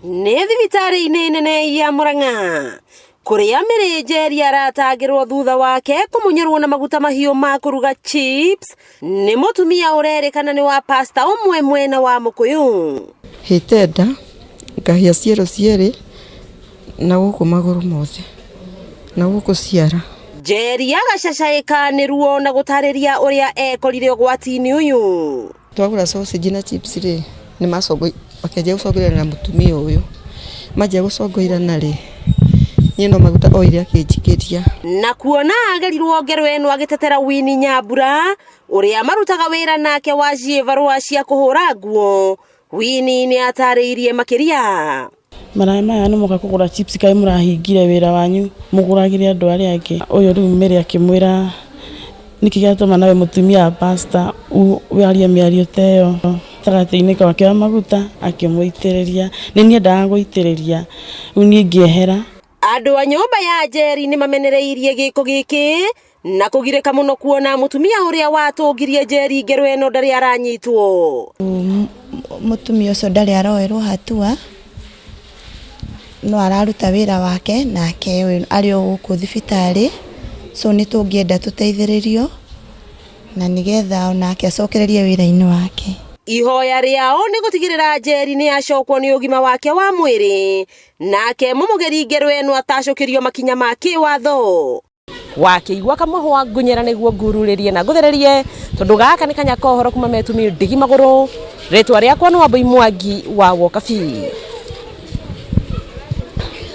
Nĩ thibitarĩ-inĩ nene ya Murang'a kũrĩa Mary Njeri aratangĩrwo thutha wake kũmunyũrwo na maguta mahiũ ma kũruga chips nĩ mũtumia ũrerĩkana nĩ wa pasta ũmwe mwena wa Mũkũyũ. Hĩte nda, ngahĩa ciero cierĩ na gũkũ magũrũ mothe na gũkũ ciara. Njeri agacacaĩka nĩ ruo na gũtarĩria ũrĩa ekorire ũgwati-inĩ ũyũ. Twagũra sausage na chips rĩ, nĩ makĩanjia gũcongoirana na mũtumia ũyũ. Manjia gũcongoirana rĩ, niĩ no maguta oire akĩnjikĩria. Na kuona agerirwo ngero ĩno agĩtetera Winnie Nyambura ũrĩa marutaga wĩra nake wa ciĩbarũa cia kũhũra nguo, Winnie nĩ atarĩirie makĩria. Maraya maya nĩ moka kũgũra chips kaĩ mũrahingire wĩra wanyu mũgũragĩre andũ arĩa angĩ. Ũyũ rĩu Mary akĩmwĩra nĩkĩ gĩatũma nawe mũtumia wa pastor warie mĩario ta ĩyo. Gatagatĩ-inĩ kau akĩoya maguta akĩmũitĩrĩria. Nĩ niĩ endaga gũitĩrĩria rĩu niĩ ngĩehera. Andũ a nyũmba ya Njeri nĩ mamenereirie gĩko gĩkĩ na kũgirĩka mũno kuona mũtumia ũrĩa watũngirie Njeri ngero ĩno ndarĩ aranyitwo. Mũtumia ũcio ndarĩ aroerwo hatua, no araruta wĩra wake nake arĩ o gũkũ thibitarĩ, so nĩ tũngĩenda tũteithĩrĩrio na nĩgetha onake acokererie wĩra-inĩ wake. Ihoya rĩao nĩ gũtigĩrĩra Njeri nĩ acokwo nĩ ũgima wake wa mwĩrĩ nake mũmũgeri ngero ĩno atacũkĩrio makinya ma kĩwatho. Wakĩigua kamũhwa ngunyĩra nĩguo ngururĩrie na ngũthererie tondũ gaka nĩ kanya ka ũhoro kuma metumi ndigi magũrũ. Rĩtwa rĩakwa nĩ Wambui Mwangi wa Wokabi.